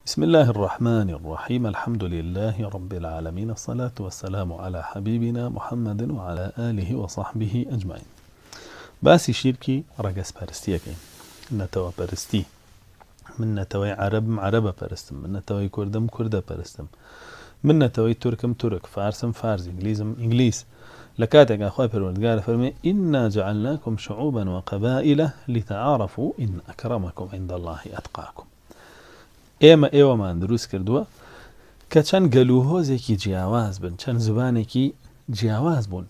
بسم اللە الرحمن الرحیم الحمد للە رب العالمین الصلاة والسلام علی حبیبنا محمد وعلی آله وصحبه اجمعین باسی شیرکی ڕەگەز پەرستی ئەکەین نەتەوە پەرستی من نەتەوەی عەرەبم عەرەبە پەرستم من نەتەوەی کوردم کوردە پەرستم من نەتەوەی تورکم تورک فارسم فارس ئینگلیزم ئینگلیز لە کاتێکا خوای پەروەردگار فەرمی إنا جعلناكم شعوبا وقبائل لتعارفوا إن أكرمكم عند الله أتقاكم ئێمە ئێوەمان دروست کردووە کە چەند گەل و هۆزێکی جیاواز بن، چەند زبانێکی جیاواز بوون.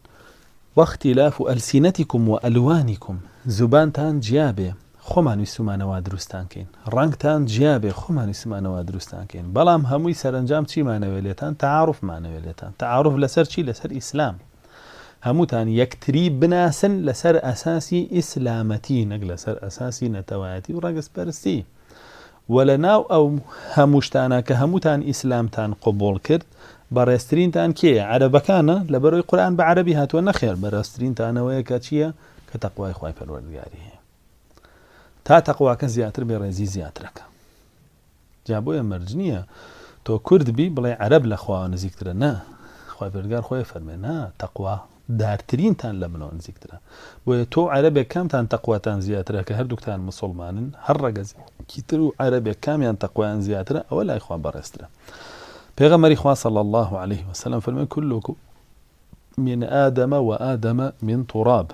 واختلاف السنتکم و الوانکم، زبانتان جیا بێ، خۆمان ویستومانە وا دروستتان کەین، ڕەنگتان جیا بێ، خۆمان ویستمانە وا دروستتان کەین، بەڵام هەمووی سەرەنجام چیمانەوێ لێتان؟ تەعاروفمانەوێ لێتان. تەعاروف لەسەر چی؟ لەسەر ئیسلام. هەمووتان یەکتری بناسن لەسەر ئەساسی ئیسلامەتی نەک لەسەر ئەساسی نەتەوایەتی و ڕەگەزپەرستی. وە لە ناو ئەو هەموو شتانە کە هەمووتان ئیسلامتان قبوڵ کرد بەڕێزترینتان کێیە؟ عەرەبەکانە؟ لەبەرئەوەی قورئان بە عەرەبی هاتووە؟ نەخێر بەرێزترینتان ئەوەیە کە چییە؟ کە تەقوای خوای پەروەردگاری هەیە تا تەقواکە زیاتر بێ ڕێزی زیاترەکە جا بۆیە مەرج نییە تۆ کورد بی بڵێ عەرەب لە خواوە نزیکترە نا خوای پەروەردگار خۆی فەرمێ نا تەقوا دارترینتان لە منەوە نزیکترە بۆیە تۆ و عەرەبێک کامتان تەقواتان زیاترە کە هەردووکتان موسوڵمانن هەر ڕەگەزێکی تر و عەرەبێک کامیان تەقوایان زیاترە ئەوە لای خوا بەڕێزترە پێغەمبەری خوا صلی الله علیه وسلم فەرمێ کلکم من آدم وآدم من تراب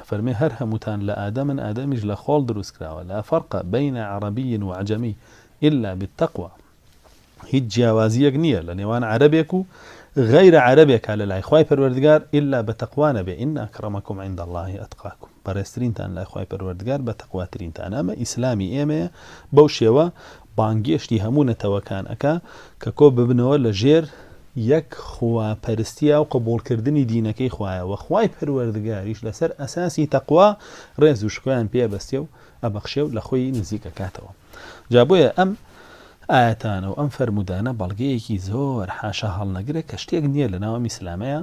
فەرمێ هەر هەمووتان لە ئادەمن ئادەمیش لە خۆڵ دروست کراوە لا فرق بین عربی وعجمی الا بالتقوی هیچ جیاوازیەک نییە لە نێوان عەرەبێک و غەیرە عەرەبێکا لە لای خوای پەروەردگار ئیلا بە تەقوا نەبێ ان اکرمکم عند اللە اتقاکم بەڕێزترینتان لای خوای پەروەردگار بە تەقواترینتانە ئەمە ئیسلامی ئێمەیە بەو شێوە بانگێشتی هەموو نەتەوەکان ئەکا کە کۆ ببنەوە لە ژێر یەک خوا پەرستیا و قبوڵکردنی دینەکەی خوایە وە خوای پەروەردگاریش لەسەر ئەساسی تەقوا ڕێز و شکۆیان پێ ئەبەستێ و ئەبەخشێ و لە خۆی نزیک ئەکاتەوە. جا بۆیە ئەم ئایەتانە و ئەم فەرموودانە بەڵگەیەکی زۆر حاشا هەڵنەگرە کە شتێک نییە لە ناو ئەم ئیسلامەیە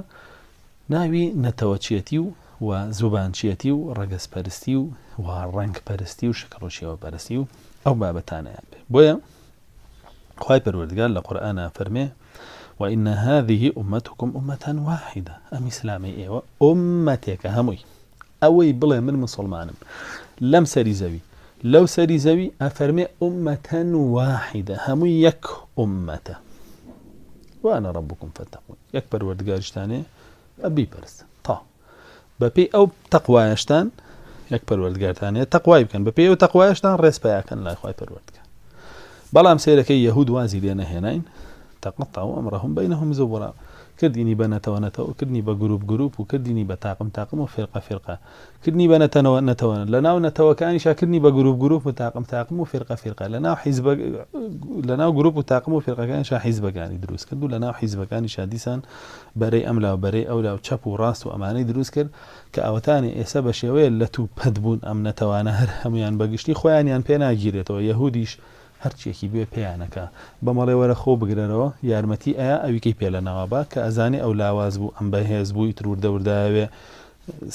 ناوی نەتەوەچێتی و و زوبانچێتی و ڕەگەزپەرستی و و ڕەنگپەرستی و شکڵ و شێوەپەرستی و ئەو بابەتانەیان بێ بۆیە خوای پەروەردگار لە قورئانا فەرمێ وإن هذه أمتكم أمة واحدة ئەم ئیسلامەی ئێوە ئوممەتێکە هەمووی ئەوەی بڵێ من موسڵمانم لەم سەری زەوی لەو سەری زەوی ئەفەرمێ أمة واحدة هەمووی یەک ئوممەتە وأنا ربكم فاتقون یەک پەروەردگاریشتانێ بیپەرستن تا بەپێی ئەو تەقوایەشتان یەک پەروەردگارتان هەیە تەقوای بکەن بەپێی ئەو تەقوایەشتان ڕێز پیاکەن لای خوای پەروەردگار بەڵام سەیرەکەی یەهود وازی لێ نەهێناین تقطعوا أمرهم بينهم زبرا کردینی بە نەتەوە نەتەوە کردنی بە گروپ گروپ و کردینی بە تاقم تاقم و فیرقە فیرقە کردنی بە نەتەوە نەتەوە لە ناو نەتەوەکانیشا کردنی بە گروپ گروپ و تاقم تاقم و فیرقە فیرقە لە ناو حیزب لە ناو گروپ و تاقم و فیرقەکانیشا حیزبەکانی دروست کرد و لە ناو حیزبەکانیشا دیسان بەرەی ئەملا و بەرەی ئەولا و چەپ و ڕاست و ئەمانەی دروست کرد کە ئەوەتانێ ئێسە بە شێوەیە لەت و پەت بوون ئەم نەتەوانە هەر هەموویان بە گشتی خۆیانیان پێ ناگیرێتەوە یەهودیش هەرچیەکی بوێ پێیان ئەکا بەمەڵێ وەرە خۆو بگرەرەوە یارمەتی ئەیا ئەویکەی پێ لەناوە با کە ئەزانێ ئەو لاواز بوو ئەم بەهێز بوو ئیتر وردە وردە ئەوێ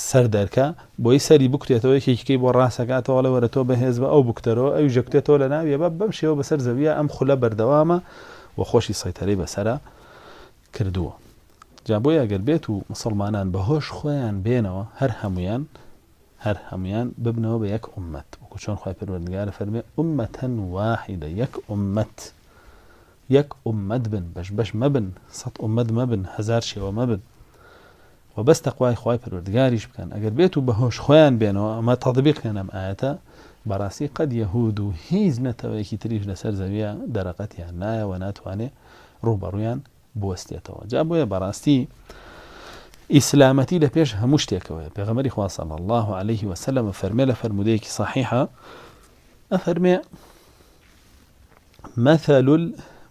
سەر دەرکا بۆی سەری بکوتێتەوە یەکێکیکەی بۆ ڕاست ئەکاتەوە ئەڵێ وەرە تۆ بەهێز بە ئەو بکوتەرەوە ئەویش ئەکوتێتەوە لەناویە بە بەم شێوە بەسەر زەویە ئەم خولە بەردەوامە و خۆشی سەیتەرەی بەسەرا کردووە جا بۆیە گەر بێت و مسوڵمانان بە هۆش خۆیان بێنەوە هەر هەموویان هەر هەموویان ببنەوە بە یەک ئوممەت وەکو چۆن خوای پەروەردگار فەرمێ أمة واحدة یەک ئوممەت یەک ئوممەت بن بەش بەش مەبن سەد ئوممەت مەبن هەزار شێوە مەبن و بەس تەقوای خوای پەروەردگاریش بکەن ئەگەر بێت و بەهۆش خۆیان بێنەوە ئەمە تەطبیق کەن ئەم ئایەتە بەڕاستی قەد یەهود و هیچ نەتەوەیەکی تریش لەسەر زەویە دەرەقەتیان نایە و ناتوانێ ڕووبەڕوویان بوەستێتەوە جا بۆیە بەڕاستی ئیسلامەتی لە پێش هەموو شتێکەوەیە پێغەمبەری خوا صلی الله علیه وسلم فەرمێ لە فەرموودەیەکی صحیحە ئەفەرمێ مثل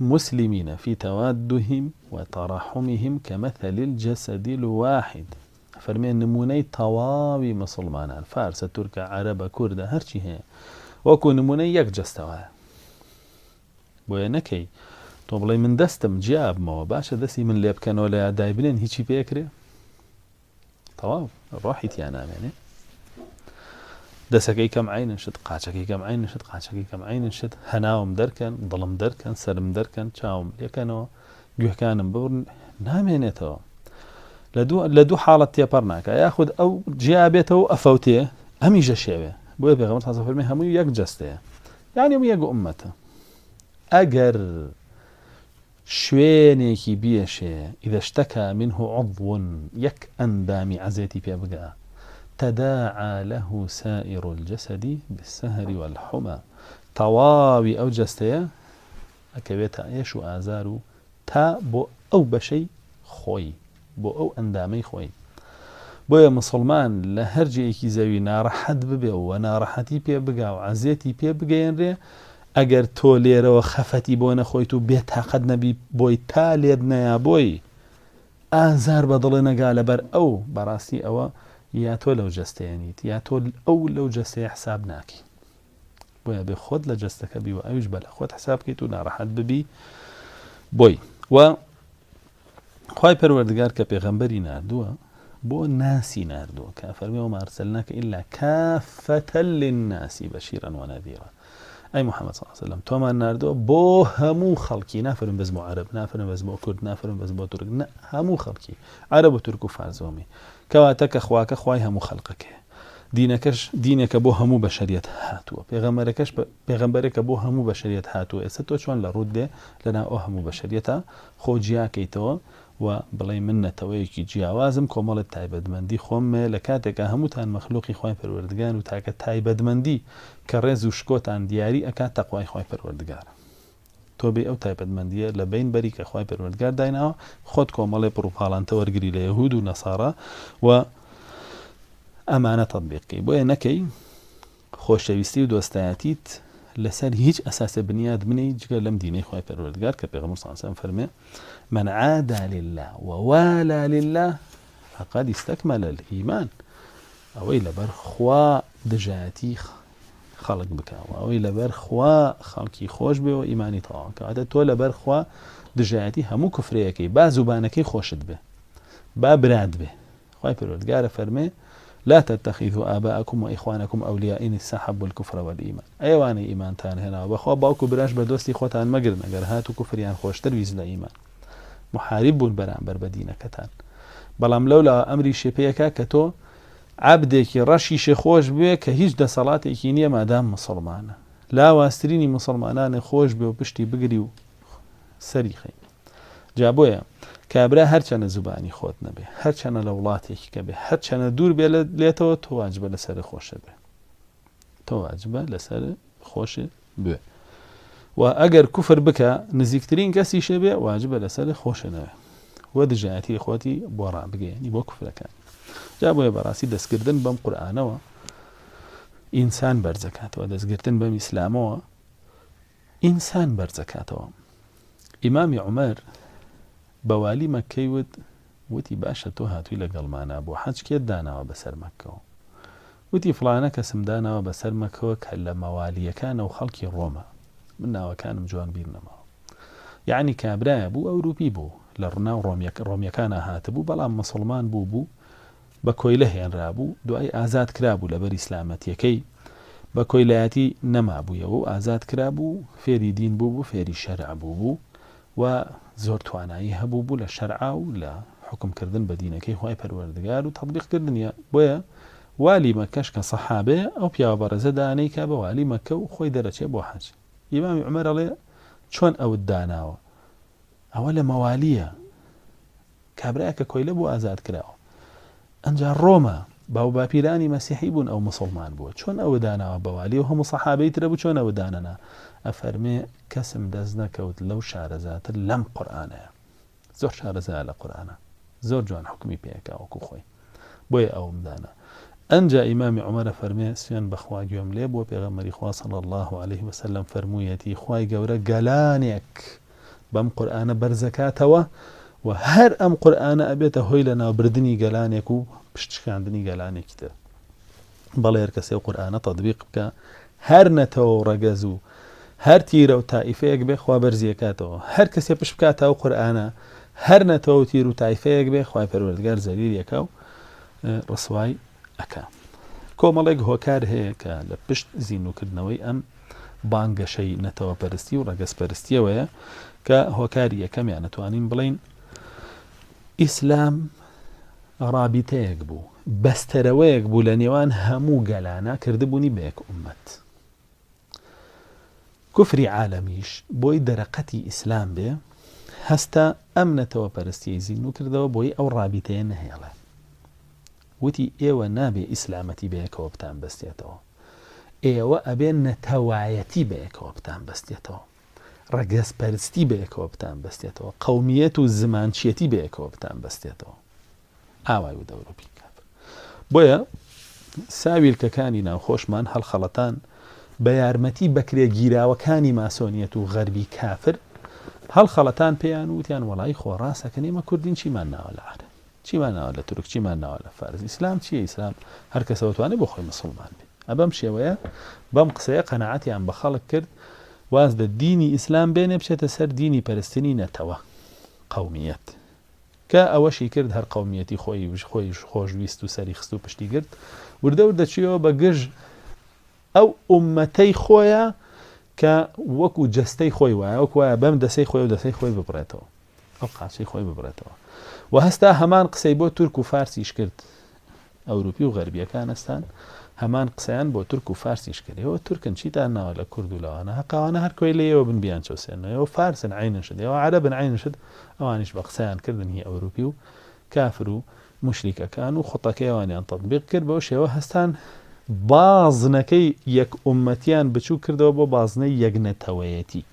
المسلمين في توادهم وترحمهم كمثل الجسد الواحد فەرمێ نمونەی تەواوی مسلمانان فارسە تورکە عەرەبە کوردە هەرچی هەیە وەکو نمونەی یەک جەستەوایە بۆیە نەکەی تۆ بڵێی من دەستم جیا بمەوە باشە دەستی من لێ بکەنەوە لە یاد دایبنێن هیچی پێکرێ تەواو ڕۆحی تیا نامێنێ. دەسەکەی کەم عەینن شت، قاچەکەی کەم عەینن شت، قاچەکەی کەم عەینن شت، هەناوم دەرکەن، دڵم دەرکەن، سەرم دەرکەن، چاوم لێکەنەوە، گوێکانم ببڕن، نامێنێتەوە. لە دوو لە دوو حاڵەت تێپەڕ ناکا، یاخود ئەو جیا بێتەوە و ئەفەوتێ، ئەمیش ئەشێوێ. بۆیە پێغەمبەر صلی اللە علیه و فەرمی هەمووی یەک جەستەیە. یانی هەموو یەک ئوممەتە. ئەگەر شوێنێکی بیەشێ، اذا اشتکا منه عضو، یەک ئەندامی عەزێتی پێ بگا، تداعی له سائر الجسد بالسهر والحمی، تەواوی ئەو جەستەیە ئەکەوێتە ئێش و ئازار و تا بۆ ئەو بەشەی خۆی، بۆ ئەو ئەندامەی خۆی. بۆیە موسڵمان لە هەر جێیەکی زەوی ناڕەحەت ببێ و ناڕەحەتی پێ بگا و عەزێتی پێ بگەیەنرێ، ئەگەر تۆ لێرەوە خەفەتی بۆ نەخۆیت و بێ تاقەت نەبی بۆی تا لێت نەیا بۆی ئازار بە دڵێ نەگا لەبەر ئەو، بەڕاستی ئەوە یا تۆ لەو جەستەیە نیت یا تۆ ئەو لەو جەستەیە حساب ناکەی. بۆیە بێ خۆت لە جەستەکە بی و ئەویش بە لە خۆت حساب بکەیت و ناڕەحەت ببی بۆی. وە خوای پەروەردگار کە پێغەمبەری ناردووە بۆ ناسی ناردووە کە فەرمی وما ارسلناک الا کافة للناس بشیرا ونذیرا ئەی محمد صلی الله علیه وسلم تۆمان ناردووە بۆ هەموو خەڵکی نافەرم بەس بۆ عەرەب نافەرم بەس بۆ کورد نافەرم بەس بۆ تورک نە هەموو خەڵکی عەرەب و تورک و فارسۆمی کەواتە کە خواکە خوای هەموو خەڵقەکەیە دینەکەش دینێکە بۆ هەموو بەشەریەت هاتووە پێغەمبەرەکەش پێغەمبەرێکە بۆ هەموو بەشەریەت هاتووە ئێستا تۆ چۆن لە ڕووت دێ لەناو ئەو هەموو بەشەریەتە خۆ جیاکەیتەوە و بڵێی من نەتەوەیەکی جیاوازم کۆمەڵێ تایبەتمەندی خۆم مەیە لە کاتێکا هەمووتان مەخلوقی خوای پەروەردگار و تاکە تایبەتمەندی کە ڕێز و شکۆتان دیاری ئەکات تەقوای خوای پەروەردگارە تۆ بێی ئەو تایبەتمەندیە لە بەین بەری کە خوای پەروەردگار دایناوە خۆت کۆمەڵێ پڕوپاڵانتە وەرگری لە یەهود و نەسارا و ئەمانە تەتبیق کەی بۆیە نەکەی خۆشەویستی و دۆستایەتیت لەسەر هیچ ئەساسێ بنیات بنێی جگە لەم دینەی خوای پەروەردگار کە پێغەمبەر صلی اللە علیه و سلم فەرمێ من عادى لله ووالى لله فقد استكمل الإيمان ئەوەی لەبەر خوا دژایەتی خەڵک بکە و ئەوەی لەبەر خوا خەڵکی خۆش بێ و ئیمانی تەواو کەواتە تۆ لەبەر خوا دژایەتی هەموو کوفرەیەکەی با زوبانەکەی خۆشت بێ با برات بێ خوای پەروەردگار ئەفەرمێ، لا تتخذوا آباءکم وإخوانکم اولیاء ان استحبوا الکفر والایمان، ئەی ئەوانەی ئیمانتان هێناوە بەخوا باوک و براش بە دۆستی خۆتان مەگرن ئەگەر هاتوو کوفریان خۆشتر ویست لە ئیمان محارب بوون بەرامبەر بە دینەکەتان بەڵام لەولاوە ئەمریشێ پێ ئەکا کە تۆ عەبدێکی ڕەشیشێ خۆش بوێ کە هیچ دەسەڵاتێکی نییە مادام موسڵمانە لاوازترینی موسڵمانانێ خۆش بێ و پشتی بگری و سەری خەی. جا بۆیە کابرا هەرچەنە زوبانی خۆت نەبێ هەرچەنە لە وڵاتێکی کە بێ هەرچەنە دوور بێ لێتەوە تۆ واجبە لەسەر خۆشە بێ تۆ واجبە لەسەر خۆش بێ و ئەگەر کوفر بکە نزیکترین کەسیشە بێ واجبە لەسەر خۆشە نەوێ و دژایەتی خۆتی بۆ ڕابگەیەنی بۆ کوفرەکان جا بۆیە بەڕاستی دەستکردن بەم قورئانەوە ئینسان بەرزەکاتەوە دەستگرتن بەم ئیسلامەوە ئینسان بەرزەکاتەوە. ئیمامی عومەر بە والی مەککەی وت، وتی باشە تۆ هاتووی لەگەڵمانا بۆ حەج کێت داناوە بەسەر مەککەوە؟ وتی فڵانە کەسم داناوە بەسەر مەککەوە کە لە مەوالییەکانە و خەڵکی ڕۆمە، من ناوەکانم جوان بیر نەماوە. یەعنی کابرایە بوو ئەوروپی بوو لە ڕناو ڕۆمیەکانا هاتبوو بەڵام موسڵمان بوو بوو بە کۆیلە هێنرابوو، دوای ئازاد کرابوو لەبەر ئیسلامەتیەکەی، بە کۆیلایەتی نەمابوویەوە و ئازاد کرابوو، فێری دین بووبوو، فێری شەرع بووبوو و زۆر توانایی هەبووبوو لە شەرعا و لە حوکم کردن بە دینەکەی خوای پەروەردگار و تەتبیق کردنی، بۆیە والی مەککەش کە سەحابەیە ئەو پیاوە بەڕێزە دانەی کا بە والی مەککە و خۆی دەرەچێ بۆ حەج. ئیمامی عومەر ئەڵێ چۆن ئەوت داناوە؟ ئەوە لە مەوالیە. کابرایەک کە کۆیلە بوو ئازاد کراوە ئەنجا ڕۆما باوباپیرانی مەسیحی بوون ئەو موسڵمان بووە چۆن ئەوە داناوە بە والی و هەموو سەحابەی ترە بوو چۆن ئەوە دانەنا ئەفەرمێ کەسم دەست نەکەوت لەو شارەزاتر لەم قورئانەیە زۆر شارەزایە لە قورئانە زۆر جوان حوکمی پێ ئەکا وەکو خۆی بۆیە ئەوم دانا ئەنجا ئیمامی عومەر ئەفەرمێ سوێن بەخوا گوێم لێ بووە پێغەمبەری خوا صلی اللە علیه وسلم فەرموویەتی خوای گەورە گەلانێک بەم قورئانە بەرزەکاتەوە و هەر ئەم قورئانە ئەبێتە هۆی لەناوبردنی گەلانێک و پشتشکاندنی گەلانێکی تر. بەڵێ هەر کەسێ ئەو قورئانە تەتبیق بکا هەر نەتەوە و ڕەگەز و هەر تیرە و تائیفەیەک بێ خوا بەرزی ئەکاتەوە هەر کەسێ پشت بکاتە ئەو قورئانە هەر نەتەوە و تیر و تایفەیەک بێ خوای پەروەردگار زەلیلی ئەکا و ڕسوای ئەکا. کۆمەڵێک هۆکار هەیە کە لە پشت زیندووکردنەوەی ئەم بانگەشەی نەتەوەپەرستی و ڕەگەزپەرستیەوەیە کە هۆکاری یەکەمیان ئەتوانین بڵێین ئیسلام ڕابیتەیەک بوو، بەستەرەوەیەک بوو لە نێوان هەموو گەلانا کردبوونی بە یەک ئوممەت. کوفری عالەمیش بۆی دەرەقەتی ئیسلام بێ، هەستا ئەم نەتەوەپەرستیەی زیندوو کردەوە بۆی ئەو ڕابیتەیە نەهێڵێ. وتی ئێوە نابێ ئیسلامەتی بەیەکەوە بتانبەستێتەوە. ئێوە ئەبێ نەتەوایەتی بەیەکەوە بتانبەستێتەوە. ڕەگەزپەرستی بەیەکەوە بتانبەستێتەوە، قەومیەت و زمانچیەتی بەیەکەوە بتانبەستێتەوە. ئاوای وت ئەوروپی کافر. بۆیە ساویلکەکانی ناوخۆشمان هەڵخەڵەتان بە یارمەتی بەکرێگیراوەکانی ماسۆنیەت و غەربی کافر هەڵخەڵەتان پێیان و وتیان وەڵایی خۆ ڕاستەکەن ئێمە کوردین چیمان ناوە لە عەرەب چیمان ناوە لە تورک چیمان ناوە لە فارس ئیسلام چییە ئیسلام هەر کەسەوە توانێ بۆ خۆی مسوڵمان بێ ئە بەم شێوەیە بەم قسەیە قەناعەتیان بە خەڵک کرد واز لە دینی ئیسلام بێنێ بچێتە سەر دینی پەرستنی نەتەوە قەومیەت کە ئەوەشی کرد هەر قەومیەتی خۆی خۆی خۆش ویست و سەری خست و پشتی گرت وردە وردە چیەوە بە گژ ئەو ئومەتەی خۆیە کە وەکو جەستەی خۆی وایە وەکو وایە بەم دەسەی خۆی و دەسەی خۆی ببڕێتەوە ئەو قاچەی خۆی ببڕێتەوە و هەستا هەمان قسەی بۆ تورک و فارسیش کرد ئەوروپی و غەربیەکان هەستان هەمان قسەیان بۆ تورک و فارسیش کرد ئێوە تورکن چیتان ناوە لە کورد و لەوانە هەقاوانە هەر کۆی لێیەوە بن بیان چەوسێنەوە ئێوە فارسن عینن شت ئێوە عەرەبن عینن شت ئەوانیش بە قسەیان کردن هی ئەوروپی و کافر و موشریکەکان و خوتەکەی ئەوانیان تەتبیق کرد بەو شێوە هەستان بازنەکەی یەک ئوممەتیان بچوک کردەوە بۆ بازنەی یەک نەتەوەیەتی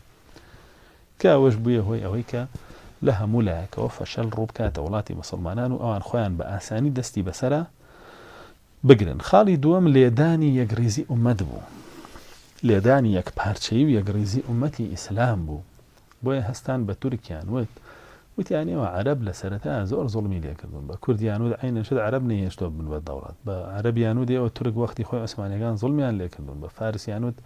کە ئەوەش بوویە هۆی ئەوەی کە لە هەموو لایەکەوە فەشەل ڕووبکاتە وڵاتی موسڵمانان و ئەوان خۆیان بە ئاسانی دەستی بەسەرا بگرن. خاڵی دووەم لێدانی یەکڕیزی ئوممەت بوو. لێدانی یەکپارچەیی و یەکڕیزی ئوممەتی ئیسلام بوو. بۆیە هەستان بە تورکیان وت، وتیان ئێوە عەرەب لە سەرەتایا زۆر زوڵمی لێکردوون، بە کوردیان وت عەینەن شت عەرەب نەیهێشتووە ببن بە دەوڵەت، بە عەرەبیان وت ئێوە تورک وەختی خۆی عوسمانیەکان زوڵمیان لێکردوون، بە فارسیان وت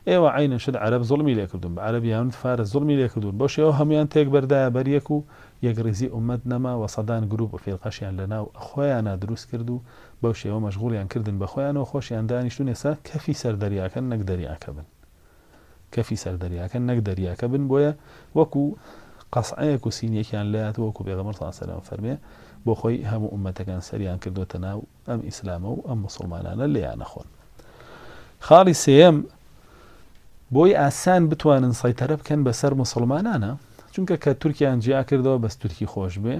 ئێوە عەینەن شت عەرەب زوڵمی لێکردوون، بە عەرەبیان وت فارس زوڵمی لێکردوون، بەو شێوە هەموویان تێک بەردایە بەر یەک و یەکڕیزی ئوممەت نەما و سەدان گروپ و فیرقەشیان لە ناو خۆیانا دروست کرد و بەو شێوە مەشغوڵیان کردن بە خۆیانەوە خۆشیان دانیشتوون ئێستا کەفی سەر دەریاکەن نەک دەریاکە بن. کەفی سەر دەریاکەن نەک دەریاکە بن بۆیە وەکو قەسعەیەک و سینیەکیان لات وەکو پێغەمبەر صلی الله علیه و سلم فەرمێ بۆ خۆی هەموو ئومەتەکان سەریان کردوتە ناو ئەم ئیسلامە و ئەم موسڵمانانە لێیان نەخۆن خاڵی سێیەم بۆی ئاسان بتوانن سەیتەرە بکەن بەسەر موسڵمانانە چونکە کە تورکیان جیا کردەوە بەس تورکی خۆش بێ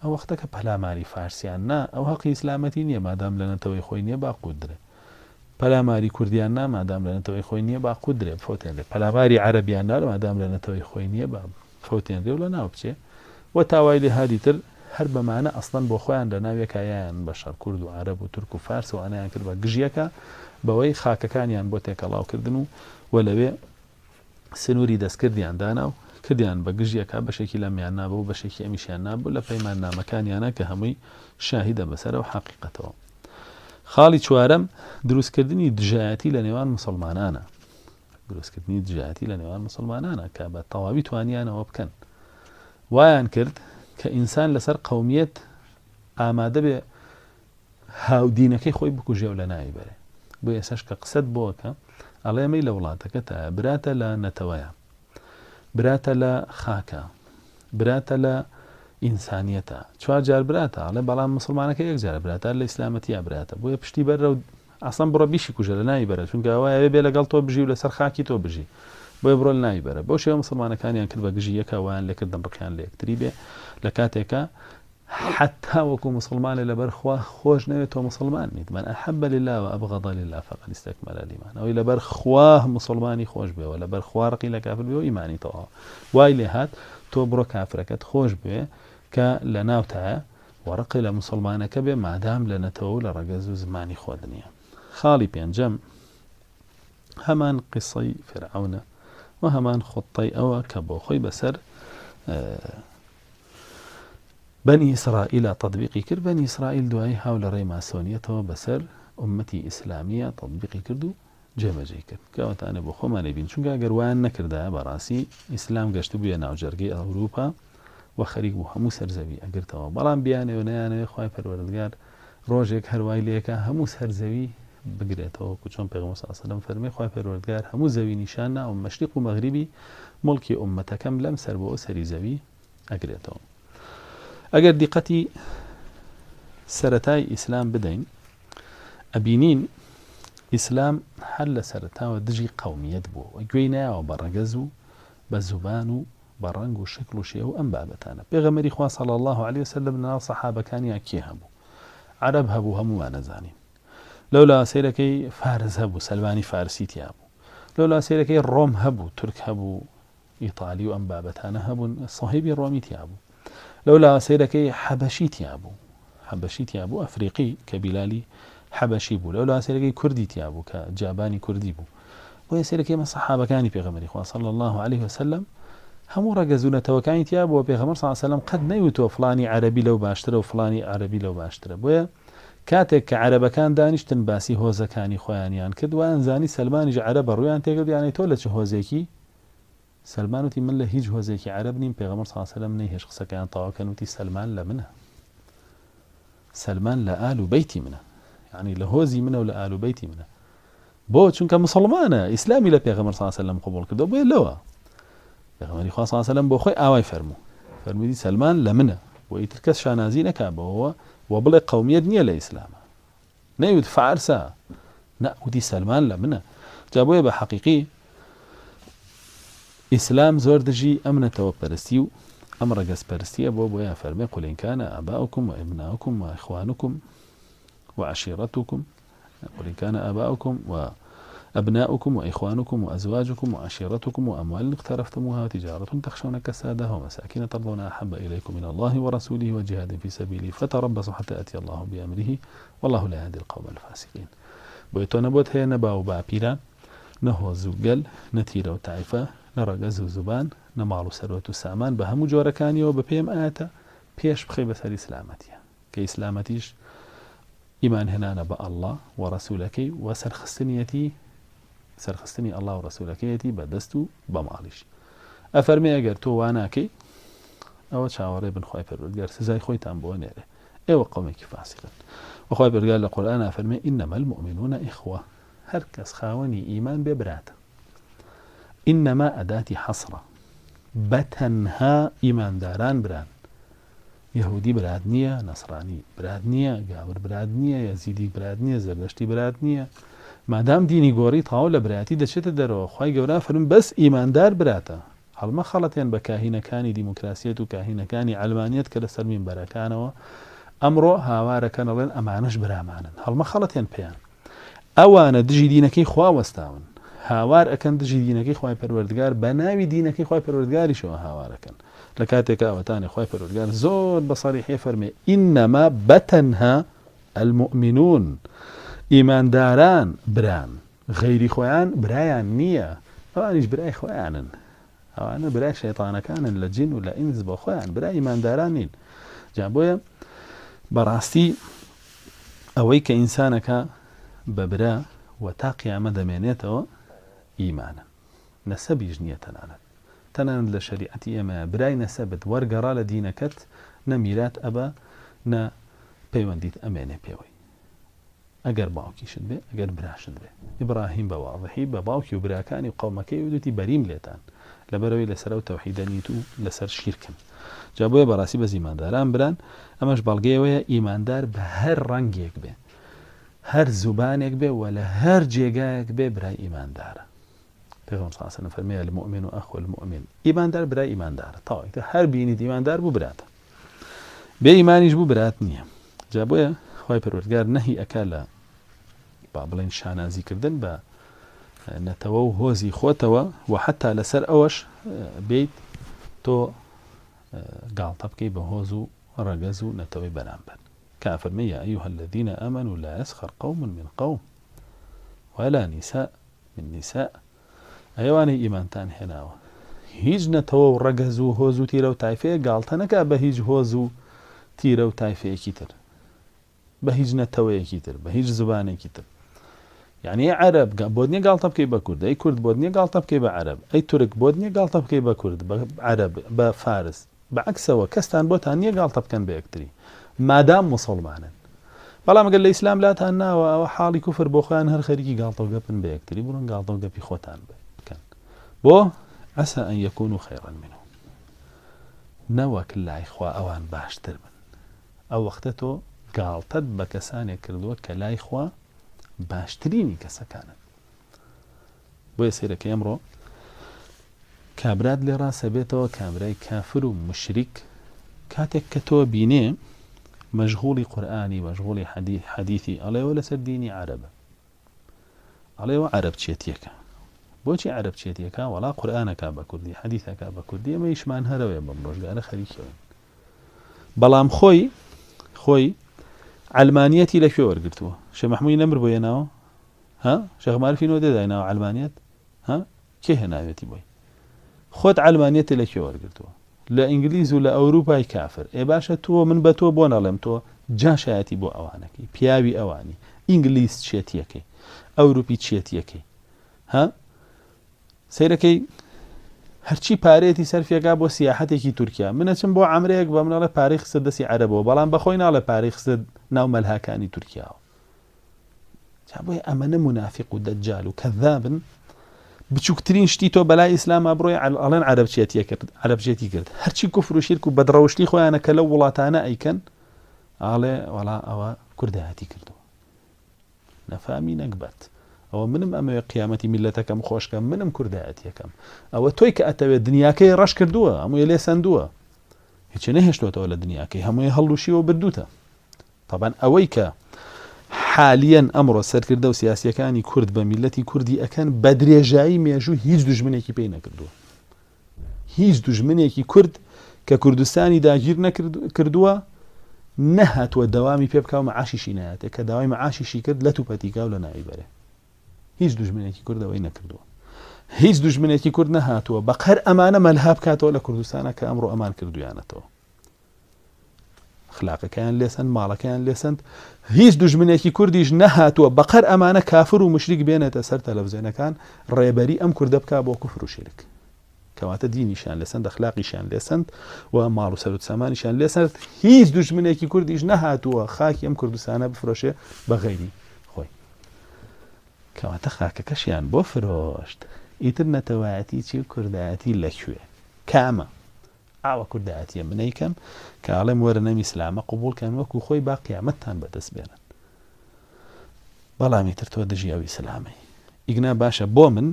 ئەو وەختە کە پەلاماری فارسیان نا ئەو هەقی ئیسلامەتی نییە مادام لە نەتەوەی خۆی نییە با قوت درێ پەلاماری کوردیان نا مادام لە نەتەوەی خۆی نییە با قوت درێ بفەوتێنرێ پەلاماری عەرەبیان نا مادام لە نەتەوەی خۆی نییە با بفەوتێنرێ و لە ناو بچێ و تا وای لێ هادی تر هەر بەمانە ئەسڵەن بۆ خۆیان لە ناو یەکا یایان بە شەڕ کورد و عەرەب و تورک و فارس و ئەنیان کرد بە گژیەکا بەوەی خاکەکانیان بۆ تێکەڵاو کردن و و لەوێ سنووری دەستکردیان دانا و کردیان بە گژ یەکا، بەشێکی لەمیان نابوو و بەشێکی ئەمیشیان نابوو لە پەیماننامەکانیانا کە هەمووی شاهیدە بەسەر ئەو حەقیقەتەوە. خاڵی چوارەم، دروستکردنی دژایەتی لە نێوان موسڵمانانە. دروستکردنی دژایەتی لە نێوان موسڵمانانە کە بە تەواوی توانیانەوە بکەن. وایان کرد کە ئینسان لەسەر قەومیەت ئامادە بێ هاودینەکەی خۆی بکوژێ و لەناوی بەرێ. بۆ ئێسەش کە قسەت بۆ ئەکا ئەڵێ ئەمەی لە وڵاتەکەتایە براتە لە نەتەوەیە، براتە لە خاکە، براتە لە ئینسانیەتە، چوار جار براتە، ئەڵێ بەڵام موسڵمانەکە یەک جارە براتە لە ئیسلامەتیا براتە، بۆیە پشتی بەرە و ئەسڵەن بڕۆ بیشی کوژە لەناوی بەرە چونکە ئەوە ئەوێ بێ لەگەڵ تۆ بژی و لەسەر خاکی تۆ بژی بۆیە بڕۆ لەناوی بەرە. بەو شێوە موسڵمانەکانیان کرد بە گژی یەکا وایان لێکردن ڕقیان لە یەکتری بێ لە کاتێکا حەتا وەکو موسڵمانێ لەبەر خوا خۆش نەوێت تۆ موسڵمان نیت من احب لله و ابغض لله فقد استكمل الايمان ئەوەی لەبەر خوا موسڵمانی خۆش بێ و لەبەر خوا ڕقی لە کافر بێ و ئیمانی تەواوە وای لێ هات تۆ بڕۆ کافرەکەت خۆش بوێ کە لە ناوتایە و ڕقی لە موسڵمانەکە بێ مادام لە نەتەوە و لە ڕەگەز و زمانی خۆت نییە خاڵی پێنجەم هەمان قیسەی فیرعەونە و هەمان خوتەی ئەوە کە بۆ خۆی بەسەر بەنی ئیسرائیلا تەتبیقی کرد، بەنی ئیسرائیل دوایی هاو لە ڕێی ماسۆنیەتەوە بەسەر ئوممەتی ئیسلامییا تەتبیقی کرد و جێبەجێی کرد کە ئەوەتانێ بۆ خۆمان ئەیبین چونکە ئەگەر وایان نەکردایە بەڕاستی ئیسلام گەشتبوویە ناوجەرگەی ئەوروپا و خەریک بوو هەموو سەر زەوی ئەگرتەوە بەڵام بیانەوێ نەیانەوێ خوای پەروەردگار ڕۆژێک هەر وای لێکا هەموو سەر زەوی. بگرێتەوە، وەکو چۆن پێغەمبەر صلی اللە علیە وسلم فەرمی، خوای پەروەردگار هەموو زەوی نیشان ناوم مەشریق و مەغریبی موڵکی ئوممەتەکەم لەم سەر بۆ ئەو سەری زەوی ئەگرێتەوە. ئەگەر دیقەتی سەرەتای ئیسلام بدەین ئەبینین ئیسلام هەر لە سەرەتاوە دژی قەومیەت بووە و گوێی نایەوە بە ڕەگەز و بە زوبان و بە ڕەنگ و شکڵ و شێوە و ئەم بابەتانە. پێغەمبەری خوا صلی اللە علیە وسلم لەناو سەحابەکانیا کێ هەبوو؟ عەرەب هەبوو هەموومان ئەزانین. لەولا سەیرەکەی فارس هەبوو سەلمانی فارسی تیا بوو. لەولا سەیرەکەی ڕۆم هەبوو تورک هەبوو ئیتالی و ئەم بابەتانە هەبوون سەهیبی ڕۆمی تیا بوو. لەولا سەیرەکەی حەبەشی تیا بوو. حەبەشی تیا بوو ئەفریقی کە بیلالی حەبەشی بوو. لەولا سەیرەکەی کوردی تیا بوو کە جابانی کوردی بوو. بۆیە سەیرەکەی ئێمە سەحابەکانی پێغەمبەری خوا صلی اللە علیه وسلم هەموو ڕەگەز و نەتەوەکانی تیا بووە پێغەمبەر صلی اللە علیه وسلم قەت نەیوتووە فڵانی عەرەبی لەو باشترە و فڵانی عەرەبی لەو باشترە بۆیە کاتێک کە عەرەبەکان دانیشتن باسی هۆزەکانی خۆیانیان کرد وایان زانی سەلمانیش عەرەبە ڕوویان تێکرد یانەی تۆ لە چ هۆزێکی سەلمان وتی من لە هیچ هۆزێکی عەرەب نیم پێغەمبەر صلی اللە علیه وسلم نەیهێشت قسەکەیان تەواو کەن وتی سەلمان لە منە سەلمان لە ئال و بەیتی منە یعنی لە هۆزی منە و لە ئال و بەیتی منە بۆ چونکە مسلمانە ئیسلامی لە پێغەمبەر صلی اللە علیه وسلم قبوڵ کردو بۆیە لەوە پێغەمبەری خوا صلی اللە علیه وسلم بۆ خۆی ئاوای فەرموو فەرمووی سەلمان لە منە بۆ ئیتر کەس شانازی نەکا بەوەوە و بڵێ قەومیەت نییە لە ئیسلامە نەیوت فارسە نا وتی سەلمان لە منە جا بۆیە بە حەقیقی ئیسلام زۆر دژی ئەم نەتەوە پەرستی و ئەم ڕەگەز پەرستیە بۆ بۆیە فەرمێ قل إن كان آباؤكم وأبناؤكم وإخوانكم وعشيرتكم قل إن كان آباؤكم وأبناؤكم وإخوانكم وأزواجكم وعشيرتكم وأموال اقترفتموها وتجارة تخشون كسادها ومساكن ترضونها أحب إليكم من الله ورسوله وجهاد في سبيله فتربصوا حتى يأتي الله بأمره والله لا يهدي القوم الفاسقين. بۆیە تۆ نە بۆت هەیە نە باو و باپیران، نە هۆز و گەل، نە تیرە و تایفە، نە ڕەگەز و زوبان، نە ماڵ و سەروەت و سامان بە هەموو جۆرەکانیەوە بە پێی ئەم ئایەتە پێش بخەی بەسەر ئیسلامەتیە کە ئیسلامەتیش ئیمان هێنانە بە اللە و ڕەسولەکەی و سەرخستنیەتی سەرخستنی اللە و ڕەسولەکەیەتی بە دەست و بە ماڵیش ئەفەرمێ ئەگەر تۆ وا ناکەی ئەوە چاوەڕێ بن خوای پەروەردگار سزای خۆیتان بۆ نێرێ ئێوە قەومێکی فاسقن و خوای پەروەردگار لە قورئان ئەفەرمێ انما المؤمنون اخوە هەر کەس خاوەنی ئیمان بێ براتە انما ئەداتی حەسرە بە تەنها ئیمانداران بران یەهودی برات نییە، نەسڕانی برات نییە، گاور برات نییە، یەزیدی برات نییە، زەردەشتی برات نییە. مادام دینی گۆڕی تەواو لە برایەتی دەچێتە دەرەوە. خوای گەورە فەرمووی بەس ئیماندار براتە. هەڵمەخەڵەتێن بە کاهینەکانی دیموکراسیەت و کاهینەکانی عەلمانیەت کە لەسەر مینبەرەکانەوە ئەمڕۆ هاوارەکەن ئەڵێن ئەمانەش برامانن. هەڵمەخەڵەتێن پێیان. ئەوانە دژی دینەکەی خوا وەستاون هاوار ئەکەن دژی دینەکەی خوای پەروەردگار بە ناوی دینەکەی خوای پەروەردگاریشەوە هاوار ئەکەن لە کاتێکا ئەوەتانێ خوای پەروەردگار زۆر بە سەریحی فەرمێ ئینما بەتەنها المؤمنون ئیمانداران بران غەیری خۆیان برایان نییە ئەوانیش برای خۆیانن ئەوانە برای شەیتانەکانن لە جن و لە ئینس بۆ خۆیان برای ئیمانداران نین جا بۆیە بەڕاستی ئەوەی کە ئینسانەکە بە برا و تا قیامە دەمێنێتەوە ئیمانە نەسەبیش نییە تەنانەت تەنانەت لە شەریعەتی ئێمە برای نەسەبت وەرگەڕا لە دینەکەت نە میرات ئەبا نە پەیوەندیت ئەمێنێ پێوەی ئەگەر باوکیشت بێ ئەگەر براشت بێ. ئیبراهیم بە وازحی بە باوکی و براکانی و قەومەکەی وتوتی بەریم لێتان لەبەرئەوەی لەسەر ئەو تەوحیدە نیت و لەسەر شیرکن جا بۆیە بەڕاستی بەس ئیمانداران بران ئەمەش بەڵگەی ئەوەیە ئیماندار بە هەر ڕەنگێک بێ هەر زوبانێک بێ وە لە هەر جێگایەک بێ برای ئیماندارە پێغەمبەر صلی الله علیه و سلم فەرمی المؤمن اخو المؤمن ئیماندار برای ئیماندارە تەواو ئیتر هەر بینیت ئیماندار بوو براتە بێ ئیمانیش بوو برات نییە جا بۆیە خوای پەروەردگار نەهی ئەکا لە با بڵێن شانازی کردن بە نەتەوە و هۆزی خۆتەوە و حتا لەسەر ئەوەش بیت تۆ گاڵتە بکەی بە هۆز و ڕەگەز و نەتەوەی بەرامبەر کافرمە یا أيها الذين آمنوا لا يسخر قوم من قوم ولا نساء من نساء ئەی ئەوانەی ئیمانتان هێناوە هیچ نەتەوە و ڕەگەز و هۆز و تیرە و تایفەیەک گاڵتە نەکا بە هیچ هۆز و تیرە و تایفەیەکی تر بە هیچ نەتەوەیەکی تر بە هیچ زبانێکی تر یعنی عەرەب بۆت نییە گاڵتە بکەی بە کورد ئەی کورد بۆت نییە گاڵتە بکەی بە عەرەب ئەی تورک بۆت نییە گاڵتە بکەی بە کورد بە عەرەب بە فارس بە عەکسەوە کەستان بۆتان نییە گاڵتە بکەن بە یەکتری مادام موسڵمانن. بەڵام گەر لە ئیسلام لاتان ناوە ئەوە حاڵی کوفر بۆ خۆیان هەر خەریکی گاڵتەو گەپن بە یەکتری بڕۆن گاڵتەو گەپی خۆتان بکەن بۆ عسى أن يكونوا خيرا منهم نەوەک لای خوا ئەوان باشتر بن ئەو وەختە تۆ گاڵتەت بە کەسانێک کردووە کە لای خوا باشترینی کەسەکانن بۆیە سەیرەکەی ئەمڕۆ کابرات لێ ڕاستە بێتەوە کابرای کافر و مشریک کاتێک کە تۆ بینێ مەشغوڵی قورئانی مەشغوڵی حەدیثی ئەڵێوە لەسەر دینی عەرەبە ئەڵێوە عەرەب چێتیەکە بۆچی عەرەب چێتیەکە وەڵا قورئانەکە بە کوردی حەدیثەکە بە کوردی ئەمە ئیشمان هەرەوەیە بەم ڕۆژگارە خەریکەوەین بەڵام خۆی خۆی عەلمانیەتی لەکوێ وەرگرتووە شێ مەحموودی نەمر بۆ هێناوە ها شێخ مارفی نۆ دێ دایناوە عەلمانیەت ها کێ هێناوێتی بۆی خۆت عەلمانیەتی لە کوێ وەرگرتووە لە ئینگلیز و لە ئەوروپای کافر ئێ باشە تۆ من بە تۆ بۆ نەڵێم تۆ جاشایەتی بۆ ئەوانەکەی پیاوی ئەوانی ئینگلیز چێتیەکەی ئەوروپی چێتیەکەی ها سەیرەکەی هەرچی پارەیەتی سەرفیەکا بۆ سیاحەتێکی تورکیا من ئەچم بۆ عەمرەیەک بە من ئەڵێ پارەی خستە دەستی عەرەبەوە بەڵام بەخۆی ناڵێ پارەی خستە ناو مەلهاکانی تورکیاوە جا بۆیە ئەمەنە مونافیق و دەجال و کەذابن بچووکترین شتی تۆ بەلای ئیسلاما بڕۆی ئەڵێن عەرەبچێتیە کرد عەرەبچێتی کرد هەرچی کوفر و شیرک و بەدڕەوشتی خۆیانە کە لەو وڵاتانە ئەیکەن ئاڵێ وەڵا ئەوە کوردایەتی کردووە نەفامی نەگبەت ئەوە منم ئەمەوێ قیامەتی میللەتەکەم خۆش کەم منم کوردایەتیەکەم ئەوە تۆی کە ئەتەوێ دنیاکەی ڕەش کردووە هەمووی لێ سەندووە هیچی نەهێشتوەتەوە لە دنیاکەی هەمووی هەڵلوشیوە بردوتە طبعا ئەوەی کە حالیەن ئەمڕۆ سەرکردە و سیاسیەکانی کورد بە میلەتی کوردی ئەکەن بە درێژایی مێژوو هیچ دوژمنێکی پێی نەکردووە هیچ دوژمنێکی کورد کە کوردستانی داگیر نەکردووە نەهاتووە دەوامی پێ بکا و مەعاشیشی نایەتێ کە داوای مەعاشیشی کرد لەت و پەتیکا و لە ناوی بەرێ هیچ دوژمنێکی کورد ئەوەی نەکردووە هیچ دوژمنێکی کورد نەهاتووە بەقەر ئەمانە مەلها بکاتەوە لە کوردستانە کە ئەمڕۆ ئەمان کردویانەتەوە ئەخلاقەکەیان لێسەند ماڵەکەیان لێسەند هیچ دوژمنێکی کوردیش نەهاتووە بەقەر ئەمانە کافر و مشریک بێنێتە سەر تەلەڤزیۆنەکان ڕێبەری ئەم کوردە بکا بۆ کوفر و شیرک کەواتە دینیشیان لێسەند ئەخلاقیشیان لێسەند و ماڵ و سەروت سامانیشیان لێسەند هیچ دوژمنێکی کوردیش نەهاتووە خاکی ئەم کوردستانە بفرۆشێ بە غەیری خۆی کەواتە خاکەکەشیان بۆ فرۆشت ئیتر نەتەوایەتی چی و کوردایەتی لەکوێ کامە ئاوا کوردایەتیە من ئەیکەم کە ئەڵێم وەرن ئەم ئیسلامە قبوڵ کەن وەکو خۆی با قیامەتتان بەدەست بێنن بەڵام ئیتر تۆ دژی ئەو ئیسلامەی ئیگنا باشە بۆ من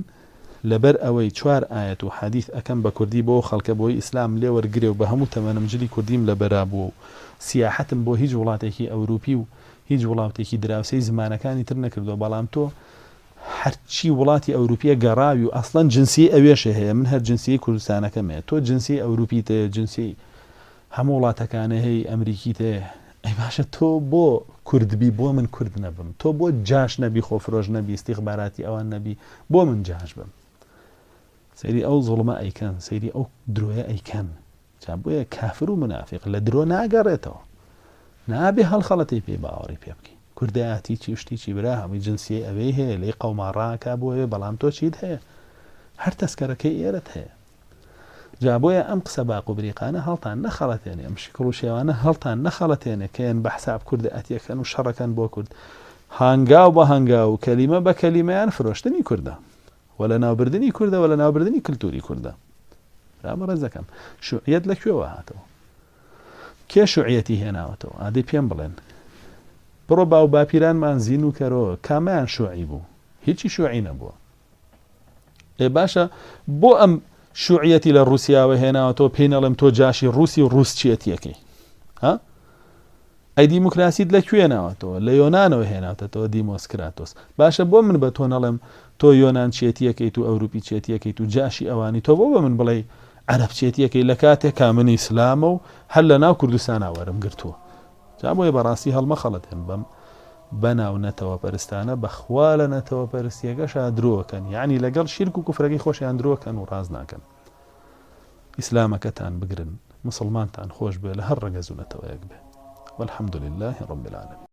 لەبەر ئەوەی چوار ئایەت و حەدیث ئەکەم بە کوردی بۆ خەڵکە بۆی ئیسلام لێ وەرگرێ و بە هەموو تەمەنم جلی کوردیم لەبەرا بووە و سیاحەتم بۆ هیچ وڵاتێکی ئەوروپی و هیچ وڵاتێکی دراوسێی زمانەکانی تر نەکردووە بەڵام تۆ هەرچی وڵاتی ئەوروپیە گەڕاوی و ئەسڵەن جنسیەی ئەوێشێ هەیە من هەر جنسیەی کوردستانەکەم هەیە تۆ جنسیەی ئەوروپیت هەیە جنسیەی هەموو وڵاتەکانە هەی ئەمریکیت هەیە ئەی باشە تۆ بۆ کورد بی بۆ من کورد نەبم تۆ بۆ جاش نەبی خۆفرۆش نەبی ئیستیخباراتی ئەوان نەبی بۆ من جاش بم سەیری ئەو زوڵمە ئەیکەن سەیری ئەو درۆیە ئەیکەن جا بۆیە کافر و منافیق لە درۆ ناگەڕێتەوە نابێ هەڵخەڵەتی پێی باوەڕی پێ بکەی کوردایەتی چی و شتی چی برا هەمووی جنسیەی ئەوێی هەیە لێی قەوما ڕاکا بۆ ئەوێ بەڵام تۆ چیت هەیە هەر تەسکەرەکەی ئێرەت هەیە جا بۆیە ئەم قسە باق و بریقانە هەڵتان نەخەڵەتێنێ ئەم شکڵ و شێوانە هەڵتان نەخەڵەتێنێ کە یەن بە حساب کوردە ئەتیەکەن و شەڕەکەن بۆ کورد هانگاو بە هەنگاو و کەلیمە بە کەلیمەیان فرۆشتنی کوردە و لە ناوبردنی کوردە و لە ناوبردنی کلتوری کوردە برا بەڕێزەکەم شوعیەت لە کوێوە هاتەوە کێ شوعیەتی هێناوەتەوە ئادەی پێم بڵێن بڕۆ باو باپیرانمان زین و کەرۆ کامیان شوعی بوو هیچی شوعی نەبووە ئێ باشە بۆ ئەم شوعیەتی لە رووسیاوە هێناوەتەوە پێی نەڵێم تۆ جاشی رووسی و رووس چیەتیەکەی ها ئەی دیموکراسیت لە کوێ ناوەتەوە؟ لە یۆنانەوە هێناوتەتەوە دیمۆس کراتۆس. باشە بۆ من بە تۆ نەڵێم تۆ یۆنان چێتیەکەیت و ئەوروپی چێتیەکەیت و جاشی ئەوانی تۆ بۆ بە من بڵێی عەرەب چێتیەکەی لە کاتێکا من ئیسلامە و هەر لە ناو کوردستانا وەرم گرتووە. جا بۆیە بەڕاستی هەڵمەخەڵەتێن بەم بەناو نەتەوە پەرستانە بەخوا لە نەتەوە پەرستیەکەشا درۆکەن یەعنی لەگەڵ شیرک و کوفرەکەی خۆشیان درۆکەن و ڕاست ناکەن. ئیسلامەکەتان بگرن موسڵمانتان خۆش بوێ لە هەر ڕەگەز و نەتەوەیەک بێ والحمد للە رب العالمین.